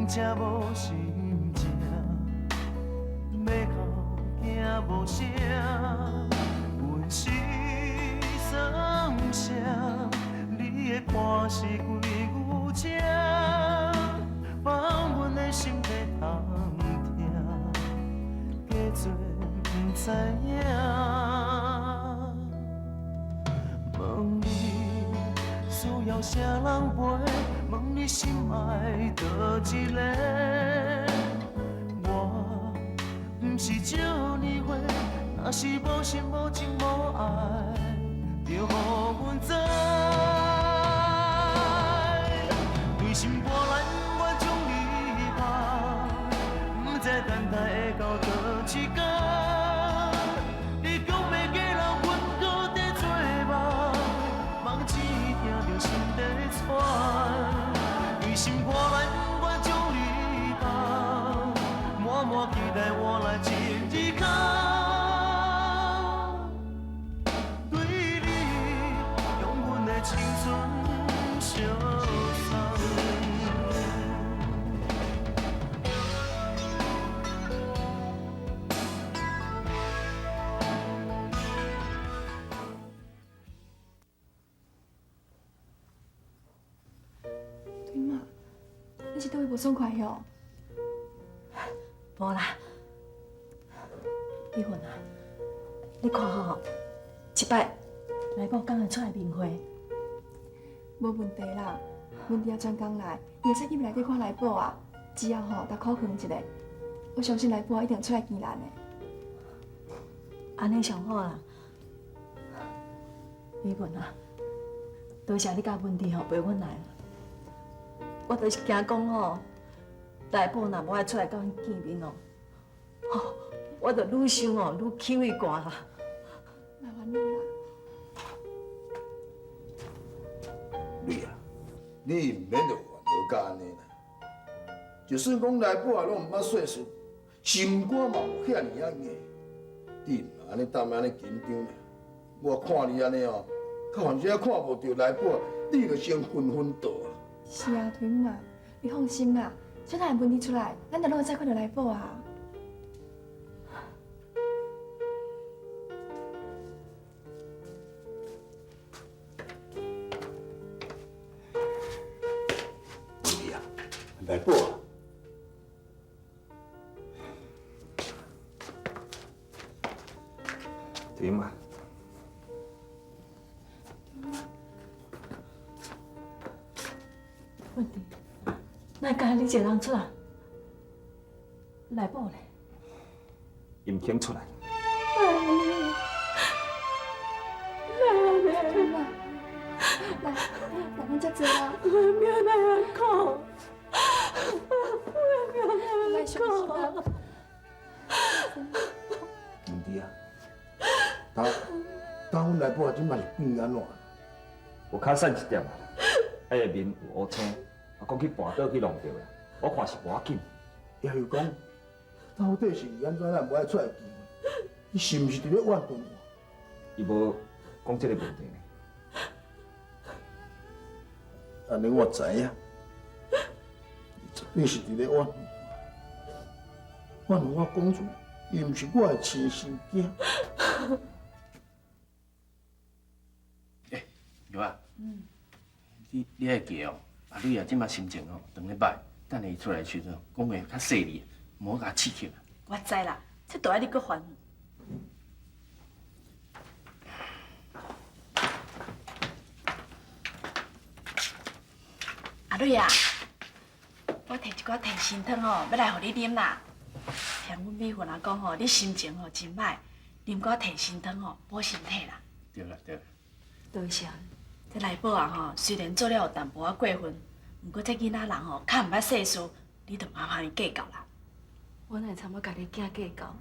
正無心情，欲哭驚無聲，阮是算啥？你的伴是规牛车，放阮的心在通疼，假做毋知影。问你需要啥人陪？问你心愛佗一个？我毋是少年岁，若是無心無情無愛，就予阮知。對心肝內不願將你放，毋知等待會到佗一天。你講欲嫁人，阮閣在做夢，夢只聽著心底喘。對心肝內不願將你放，滿滿期待換來一日空。對你用阮的青春相送。对媽，你是佗位無爽快喲？無啦，美雲啊，你看吼，這擺內某敢會出來面會？無問題啦，阮弟仔專工來，伊會使入內底看內寶啊。只要吼，共苦勸一下，我相信內寶一定出來見咱的。按呢上好啦，美雲啊，多謝你佮文弟吼陪阮來。我就是驚講吼，內寶若無愛出來佮阮見面哦，吼，我就愈想哦，愈起火寒啦。莫煩惱啦。女啊，你毋免著煩惱甲按呢啦。就算講內寶仔攏毋捌世事，心肝嘛無遐爾仔硬。你毋按呢踮按呢緊張爾，我看你按呢哦，較反正看無著內寶，你就先昏昏倒啊。是啊，推媽，你放心啦，小等問題出來，咱就攏會使看著內寶啊。問題啊，內寶啊。對嘛？問題，哪會干焦你一个人出來？內寶咧？伊毋肯出來。推媽，來，來，咱這坐啊。我命來啊苦，我命來相信啊。問題啊，當當阮內寶這擺是變按怎？有較瘦一點啊，彼个面有烏青，啊，講去跋倒去弄著啦，我看是無要緊。也是講，到底是按怎咱無愛出來見面？伊是毋是佇咧怨恨我？伊無講這个問題呢。按呢我知影，伊絕對是佇咧怨恨我，怨恨我講出伊毋是我的親生囝。欸，玉啊，你愛記哦，阿女啊，這馬心情哦，當咧歹，等下伊出來時陣，講話較細膩，莫共刺激。我知啦，這都愛你閣煩。阿女啊，我提一寡提神湯吼，欲來予你啉啦。聽阮美雲仔講吼，你心情吼真歹，啉寡提神湯吼補身體啦。對啦對啦。多謝。這內寶啊吼，雖然做了有淡薄仔過分，毋過這囡仔人吼較毋捌世事，你就莫通伊計較啦。我哪會參我家己囝計較？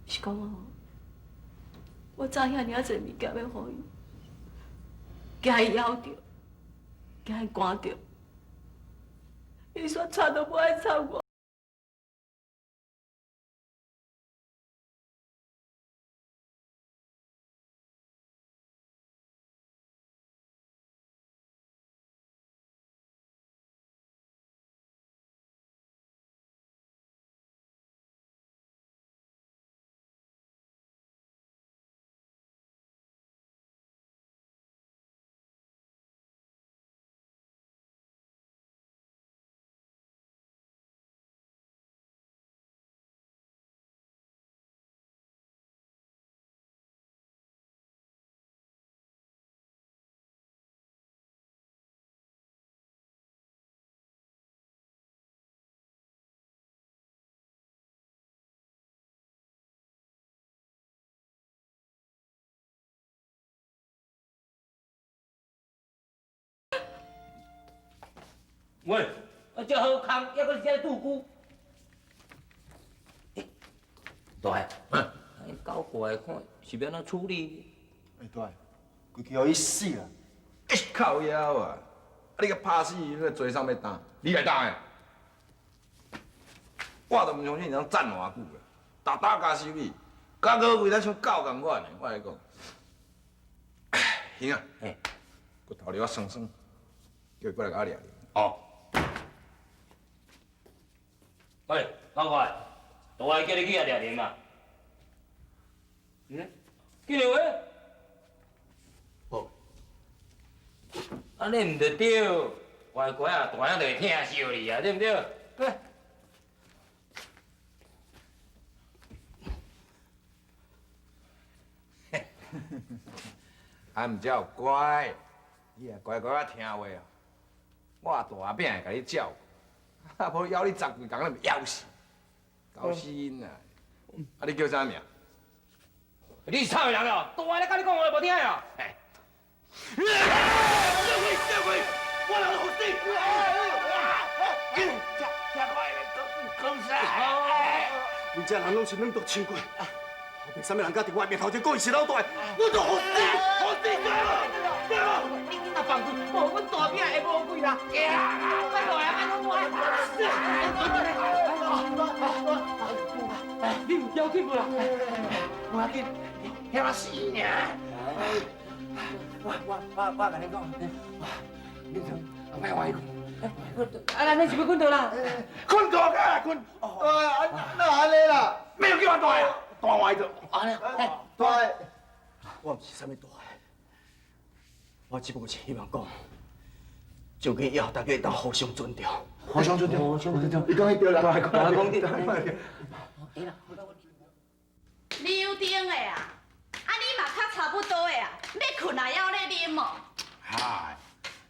是講哦，我早遐爾仔濟物件欲予伊，驚伊枵著，驚伊寒著，伊煞睬都無愛睬我。喂，啊，遮好空，抑阁是遮拄久。欸，大汉，狗过来看是欲按怎处理？欸，大汉，规气予伊死啦！欸，靠腰啊！啊，你共拍死，你罪啥欲担？你来担的。我都毋相信会当战偌久啦，逐打加收你，逐个月咱像狗仝款的，我来讲。兄啊，骨头了酸酸，叫伊过来共我掠掠。哦。喂，老怪，大汉叫你去遐掠人嘛？嗯？记得话？哦。按呢毋著对，乖乖啊，大兄就会疼惜你啊，对毋对？来。啊，毋才有乖，你若乖乖仔听话哦，我大饼会共你照顾，啊，无枵你十几工，你咪枵死，搞死𪜶啊！啊，你叫啥名？你是臭人哦！大汉咧佮你讲话无听哦！哎，小鬼，小鬼，我来予死！紧，这这快来讲讲啥？恁这人拢是软毒枪棍，后壁啥物人敢伫我面头前讲伊是老大，我就予死，予死对无？对无？你你若放开，无阮大饼会无开啦！快落来，快落来！你有要紧无啦？无要紧，遐仔死尔。我共你讲，你从后摆我去困。啊，咱你是欲睏倒啦？睏倒啦，睏。大啊，哪按呢啦？没有叫我大啊，大坏咗。安呢，大，我毋是啥物大，我只不过是希望讲，从今以后大家会当互相尊重。互相尊重，互相尊重。你讲彼对啦，讲对。刘丁的啊，啊你嘛较差不多的啊，欲睏也犹咧啉哦。嗨，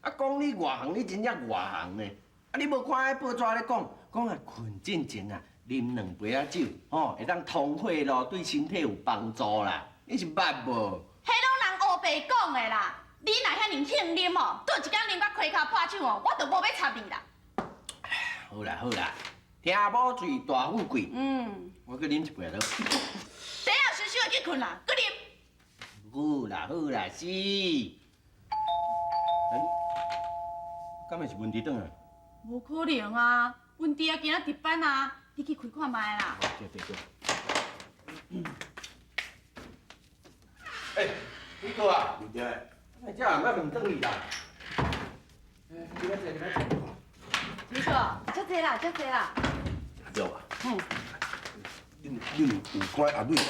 啊讲你外行，你真正外行呢。啊你无看彼报纸咧讲，讲啊睏进前啊，啉两杯仔酒，吼会当通血咯，对身体有帮助啦。你是捌无？彼拢人乌白讲的啦。你若遐尔兴啉哦，倒一工啉甲开跤破手哦，我就无欲插你啦。好啦好啦，听某喙大富贵。嗯。我阁啉一杯落。等下收收的去睏啦，阁啉。好啦好啦，是。欸，敢会是文弟转来？无可能啊，文弟啊今仔值班啊，你去开看觅啦。对对对。欸，李哥啊，文弟，哎，这人还问转去啦？欸，你来坐，你来坐。李哥，足济啦，足济啦。对啊。恁有看阿蕊啊？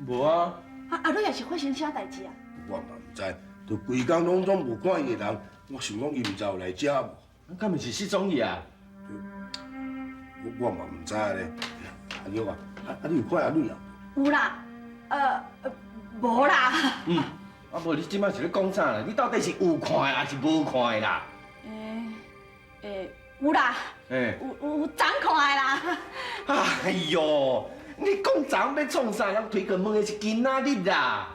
无啊。啊，阿蕊也是发生啥代志啊？我嘛毋知，就规工拢总无看伊的人，我想讲伊毋知有来遮无？敢毋是失踪去啊？我嘛毋知咧。阿玉啊，啊你有看阿蕊啊？有啦，无啦。嗯，啊无你这摆是咧讲啥啦？你到底是有看的还是无看的啦？欸，有啦。欸。有昨看的啦。哎呦，你讲昨欲创啥？人推哥问的是今仔日啦。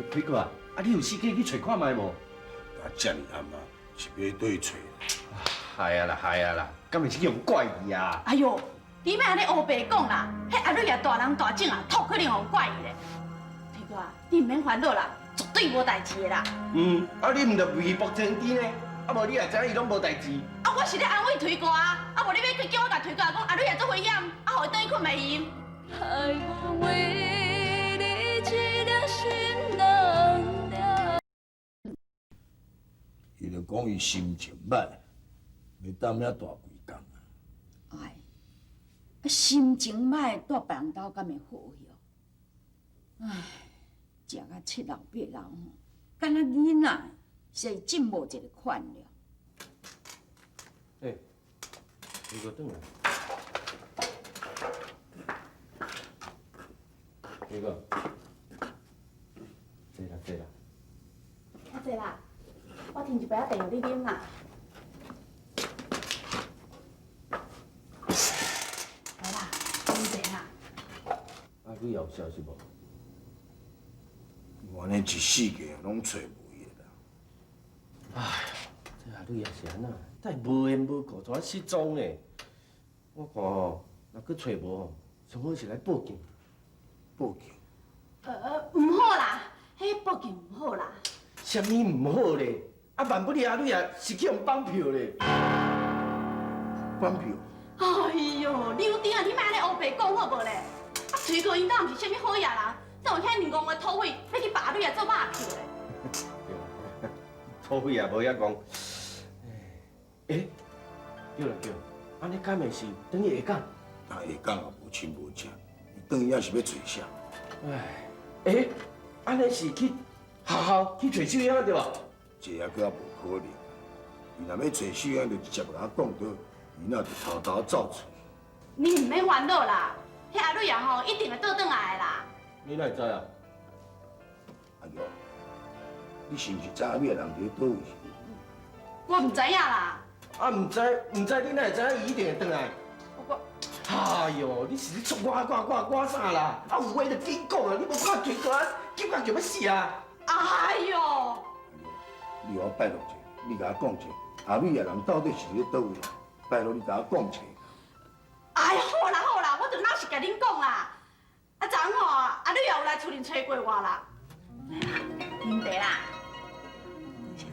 推哥啊，啊你有时间去揣看觅无？啊，遮尔暗啊，是欲佗揣？系啊啦，系啊啦，敢会是用怪伊啊？哎呦，你莫按呢乌白讲啦！彼阿蕊啊，大人大种啊，托可能予怪伊咧。推哥啊，你毋免烦恼啦，绝对无代志的啦。嗯，啊你毋著微薄天机呢？啊无你也知影伊拢无代志。啊，我是咧安慰推哥啊，啊无你欲叫我共推哥讲阿蕊也足危险，啊予伊转去睏袂闲。爱我为你一粒心软了。伊就讲伊心情歹，欲踮遐蹛规工啊。哎，啊心情歹，蹛别人兜敢会好哟？唉，食甲七老八老吼，敢若囡仔，实在真无一个款了。欸，你阁转来。李哥，坐啦坐啦。我坐啦，我添一杯仔茶予你啉啦。来啦，饮茶啦。啊，你有消息无？我按呢一四界拢揣无伊啦。唉，这阿蕊蕊啊是按怎？但無緣無故怎失蹤呢？我看吼，若閣揣無吼，上好是來報警。報警？毋好啦，彼報警毋好啦。啥物毋好咧？啊，萬不利阿蕊啊是去予人綁票咧。綁票？哎喲，劉丁啊，你莫按呢烏白講好無咧？啊，崔哥𪜶敢毋是啥物好野人，怎有遐爾戇的土匪欲去綁阿蕊啊做肉票咧？土匪也無遐戇。欸，對啦對，按呢敢會是轉去下港？啊，下港也無親無戚，伊轉去也是欲揣啥？唉，欸，按呢是去學校去揣秀英對無？這也閣猶無可能。伊若欲揣秀英，就直接共我講著，伊若就偷偷走出去。你毋免煩惱啦，彼阿蕊啊吼，一定會倒轉來的啦。你哪會知啊？阿玉，你是毋是知阿蕊人佇咧佗位？我毋知影啦。啊，毋知毋知，你哪會知影伊一定會轉來？我，哎喲，你是咧出我我我我啥啦？啊，有話就緊講啊！你無看推哥啊，急甲就欲死啊！哎喲，你予我拜託一下，你共我講一下，阿蕊啊人到底是佇咧佗位？拜託你共我講一下。哎呀，好啦好啦，我就老實共恁講啦。啊，昨昏吼，阿蕊也有來厝裡揣過我啦。來啦，啉茶啦。多謝。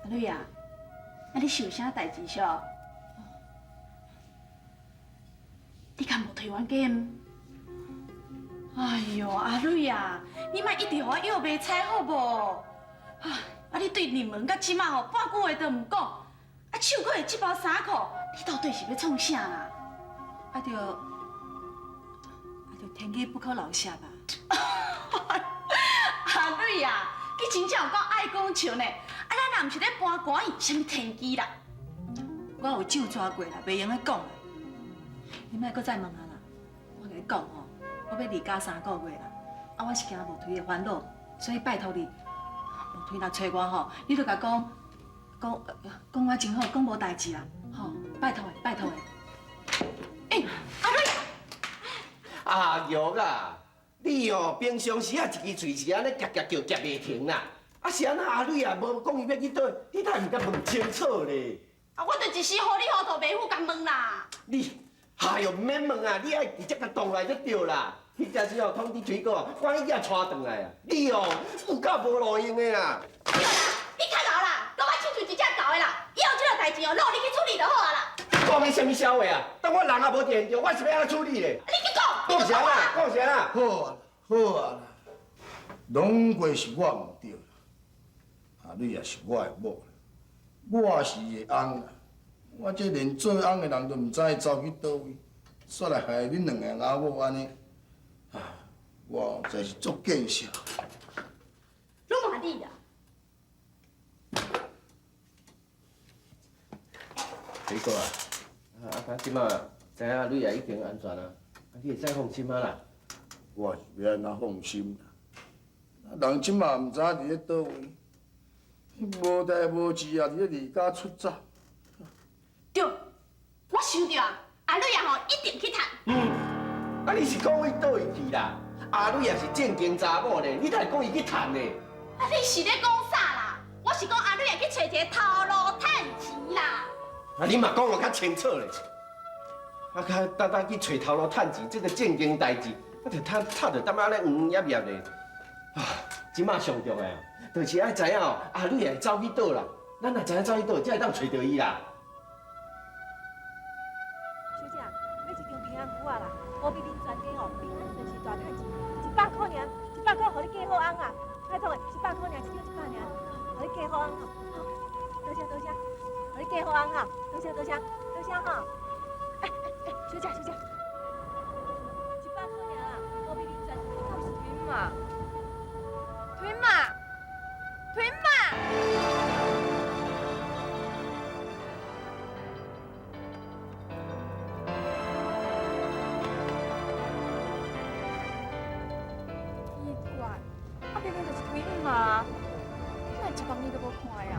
阿蕊啊，啊你是有啥代誌數？你敢無提冤家？哎喲，阿蕊啊，你莫一直予我約袂猜好無？啊，你對入門到這馬吼，半句話都毋講，啊手閣會這包衫褲，你到底是欲創啥啦？啊著，啊著天機不可留下吧。阿蕊啊，你真正有夠愛講笑呢！啊，咱若毋是咧搬歌院，啥物天機啦？我有酒抓過啦，袂用得講啦。你莫閣再問啊啦！我共你講吼，我欲離家3個月啦，啊，我是驚無推會煩惱，所以拜託你，無推若揣我吼，你就共講，講講我真好，講無代誌啦，吼，拜託的，拜託的。欸，阿蕊，阿玉啊，你哦平常時啊一支喙是按呢夾夾叫夾袂停啦，啊是按怎阿蕊啊無講伊欲去佗，你哪會毋共問清楚咧？啊，我就一時糊裡糊塗袂赴共問啦。你，哎喲，毋免問啊，你愛直接共動來就對啦。彼陣時哦，通知水果，趕緊叫帶轉來啊！你哦，有夠無路用的啦。對啦，你較老啦，閣我親像一隻狗的啦，以後這個代誌哦，攏你去處理就好啊啦。講的啥物痟話啊？當我人也無佇現場，我是欲按怎處理咧？你去講。講啥啦？講啥啦？好啊，好啊啦，攏怪是我毋對啦，阿蕊也是我的某，我是伊的翁啦，我這連做翁的人都毋知伊走去佗位，煞來害恁兩个翁仔某按呢，啊，我實在是足見笑。攏嘛你啦。水果啊，啊，這馬知影阿蕊也已經安全啊，啊，你會使放心啊啦。我是欲按怎放心啦？人這馬毋知影佇咧佗位，無代無誌啊，佇咧離家出走。對，我想著啊，阿蕊啊吼一定去趁。嗯，啊你是講伊佗位去啦？阿蕊也是正經查某呢，你哪會講伊去趁呢？啊，你是咧講啥啦？我是講阿蕊啊去揣一个頭路趁錢啦。啊，你嘛講予較清楚咧。啊，較單單去揣頭路趁錢，這個正經代誌，啊，就趁趁著淡仔咧黃曄曄咧。啊，這馬上重要，就是愛知影哦，阿蕊會走去佗啦。咱若知影走去佗，才會當揣著伊啦。小姐，買一張平安符仔啦，保庇恁全家吼平安順遂大趁錢，100箍爾，100箍予你嫁好翁啊！拜託的，100箍爾，一張100爾，予你嫁好翁吼。好，多謝多謝，予你嫁好翁哈，多謝多謝多謝哈。哎哎哎，小姐小姐，100箍爾啦，保庇恁全家，敢是腿嘛？腿嘛？腿嘛？奇怪，啊明明就是腿嘛，哪會一百年都無看的啊？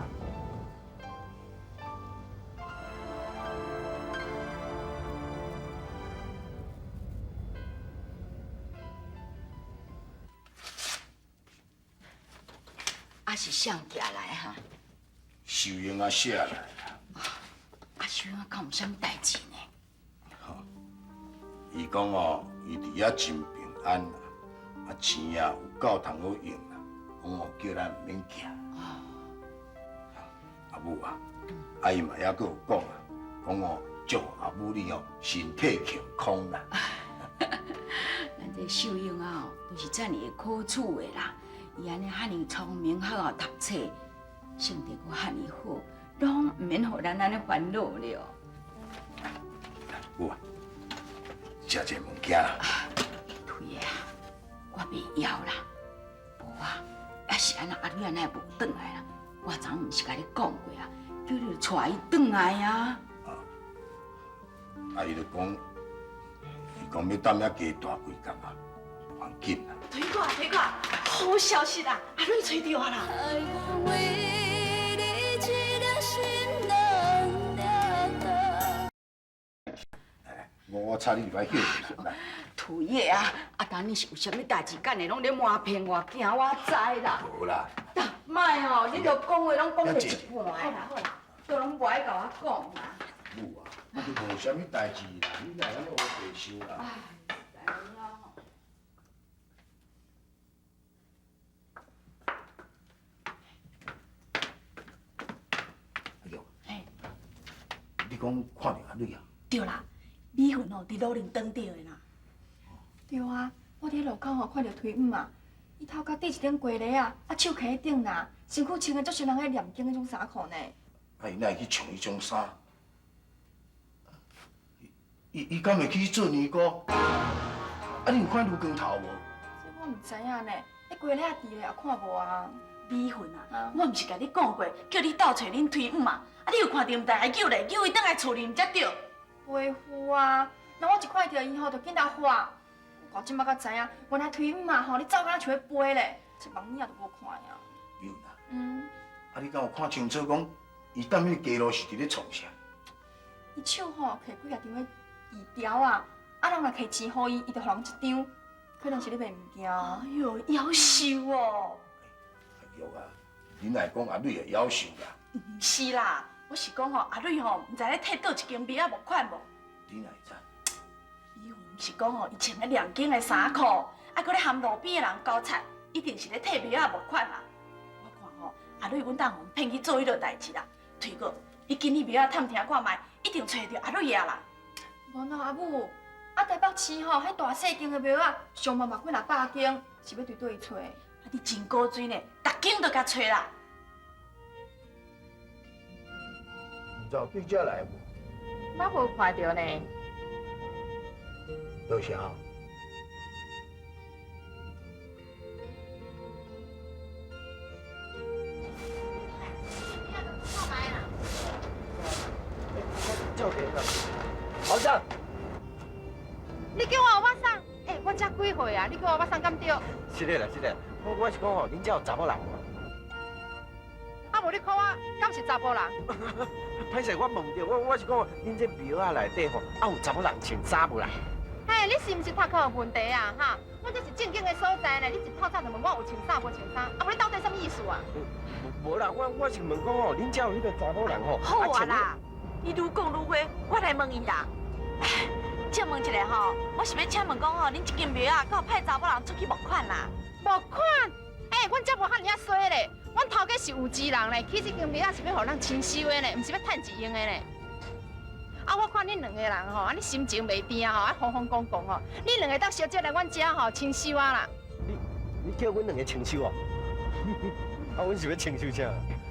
啊是誰寄來哈？秀英仔寫來啦。啊，秀英仔敢有啥物代誌呢？伊講哦，伊佇遐真平安啦，啊錢啊有夠通好用啦，講哦叫咱毋免驚。阿母啊，啊伊嘛猶閣有講啊，講哦祝阿母你哦身體健康啦。咱這秀英仔哦，都是遮爾會考取的啦。伊按呢遐爾聰明，較𠢕讀冊，性格閣遐爾好，攏毋免予咱按呢煩惱了。母啊，食這物件啦。推的啊，我袂枵啦。無啊，啊是按怎阿蕊按呢會無轉來啦？我昨昏毋是共你講過啊，叫你帶伊轉來啊。啊，伊就講，伊講欲踮遐加蹛幾工啊，無要緊啦。推哥，推哥，好消息啊！阿蕊揣著啊啦！愛我為你一粒心軟了。我插你入來休息啦。推的啊，啊，當你是有啥物代誌，干的攏咧瞞騙我，驚我知啦。無啦。莫哦，你著講話攏講著一半的啦，都攏無愛共我講啦。母啊，你無啥物代誌啦，你哪會按呢烏白想啦？阿玉，你講看著阿蕊啊？對啦，美雲哦，佇魯林轉著的啦。對啊，我佇路口吼看著推姆啊，伊頭殼戴一頂雞螺仔，啊手提彼頂啦，身軀穿的足像人咧念經彼種衫褲呢。啊，伊哪會去穿彼種衫？伊敢會去做尼姑？啊，你有看盧光頭無？這我毋知影呢，彼雞螺仔佇咧也看無啊。美雲啊，我毋是共你講過，叫你鬥揣恁推姆啊？啊，你有看著毋知愛叫咧，叫伊轉來厝裡毋才對。袂赴啊！那我一看著伊吼，就緊來喊。我這擺才知影，原來推姆啊吼，你走敢若像咧飛咧，這網影都無看啊。美雲啊，啊，你敢有看清楚講，伊踮彼个街路是佇咧創啥？伊手吼提幾若張彼字條啊，啊人若提錢予伊，伊就予人一張，可能是咧賣物件。哎喲，夭壽哦！阿玉啊，你若會講阿蕊會夭壽啦？毋是啦，我是講吼，阿蕊吼，毋知咧替佗一間廟仔募款無？你哪會知？伊毋是講吼，伊穿咧兩肩的衫褲，啊，閣咧含路邊的人交擦，一定是咧替廟仔募款啦。我看吼，阿蕊阮兜予騙去做彼落代誌啦。推哥，你緊去廟仔探聽看覓，一定揣著阿蕊啊啦。無喏，阿母，啊台北市吼，彼大細間的廟仔，上萬嘛幾若百間，是欲對佗位揣？啊，你真古錐呢，逐間都共揣啦。毋知有對遮來無？我無看著呢。多謝。老張，你叫我歐巴桑？欸，我才幾歲啊？你叫我歐巴桑敢對？是的啦，是的。我是講吼，恁遮有查某人無？啊，無你看我敢是查埔人？歹勢，我問著，我是講，恁這廟仔內底吼，啊有查某人穿衫無啦？嘿，你是毋是讀冊有問題啊？哈，我這是正經的所在呢，你一透早就問我有穿衫無穿衫，啊無你到底啥物意思啊？無啦，我是問講吼，恁遮有彼個查某人吼？好啊啦，你愈講愈花，我來問伊啦。請問一下吼，我是欲請問講吼，恁這間廟仔，敢有派查某人出去募款啦？募款？欸，阮遮無遐爾仔衰咧，阮頭家是有錢人咧，起這間廟仔是欲予人清修的咧，毋是欲趁錢用的咧。啊，我看恁兩個人吼，按呢心情袂定吼，啊，風風光光吼，你兩個當小姐來阮遮吼清修啊啦。你叫阮兩個清修哦？啊，阮是欲清修啥？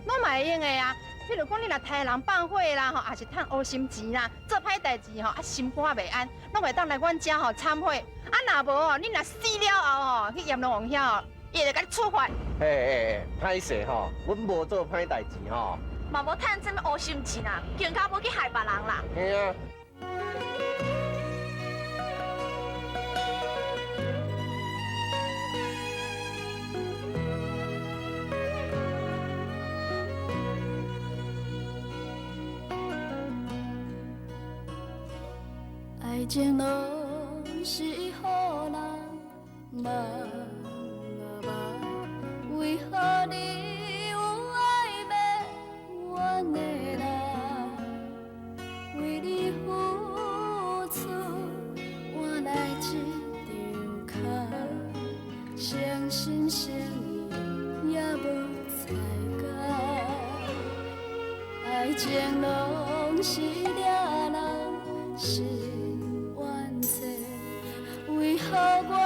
攏嘛會用的啊。譬如講，你若刣人放火啦，吼，也是趁烏心錢啦，做歹代誌吼，啊，心肝袂安，攏會當來阮遮吼懺悔。啊，若無吼，你若死了後吼，去閻羅王遐吼，伊會共你處罰。嘿嘿嘿，歹勢吼，阮無做歹代誌吼。嘛無趁啥物烏心錢啦，更較無去害別人啦。嘿啊。愛情攏是予人夢啊夢，為何你情攏是掠人心冤债，為何我